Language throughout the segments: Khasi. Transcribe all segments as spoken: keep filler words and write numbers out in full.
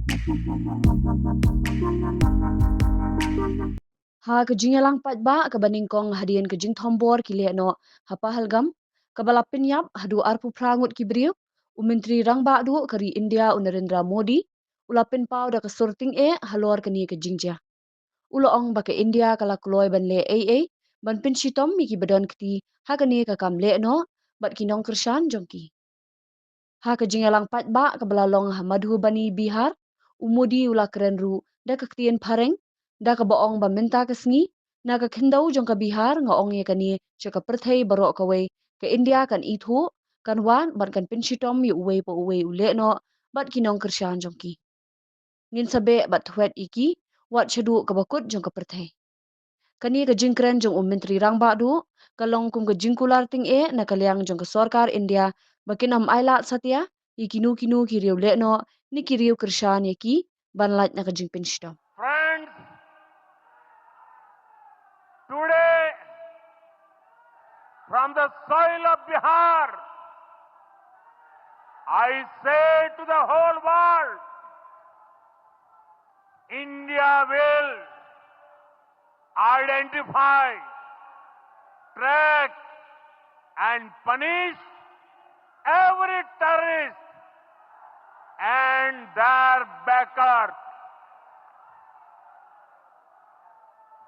Ha ka jingïalang paidbah kaba nyngkong hadien ka jingthombor ki lehnoh ha Pahalgam, kaba la pynïap haduh arphew phra ngut ki briew, u Myntri Rangbah Duh ka ri India u Narendra Modi u la pynpaw da ka sur tyngeh halor kane ka jingjia. U la ong ba ka India ka la kloi ban leh ei ei ban pynshitom ïa kiba don kti ha kane ka kam lehnoh bad ki nongkyrshan jong ki. Ha ka jingïalang paidbah kaba la long ha Madhubani, Bihar, u Modi u la kren ruh da ka ktien phareng, da kaba ong ba mynta ka sngi, na ka khyndew jong ka Bihar, nga ong ïa kane sha ka pyrthei baroh kawei, ka India kan ithuh, kan wad bad kan pynshitom ïa uwei pa uwei u lehnoh bad ki nongkyrshan jong ki. Ngin sa beh bad thwet ïa ki wat shaduh kaba kut jong ka pyrthei. Kane ka jingkren jong u Myntri Rangbah Duh ka long kum ka jingkular tyngeh na ka liang jong ka sorkar India ba kin ym ailad satia ïa kino kino ki riew lehnoh ne ki riew kyrshan ïa ki ban lait na ka jingpynshitom. Friends, today from the soil of Bihar, I say to the whole world, India will identify, track and punish every terrorist and their backers.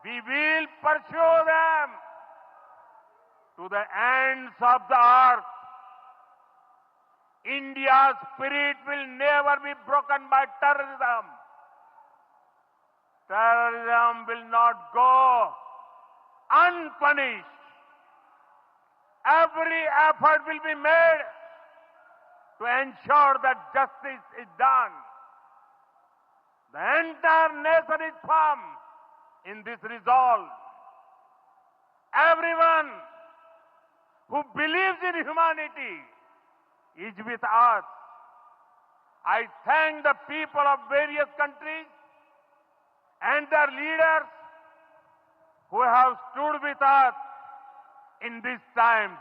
We will pursue them to the ends of the earth. India's spirit will never be broken by terrorism. Terrorism will not go unpunished. Every effort will be made to ensure that justice is done. The entire nation is firm in this resolve. Everyone who believes in humanity is with us. I thank the people of various countries and their leaders who have stood with us in these times.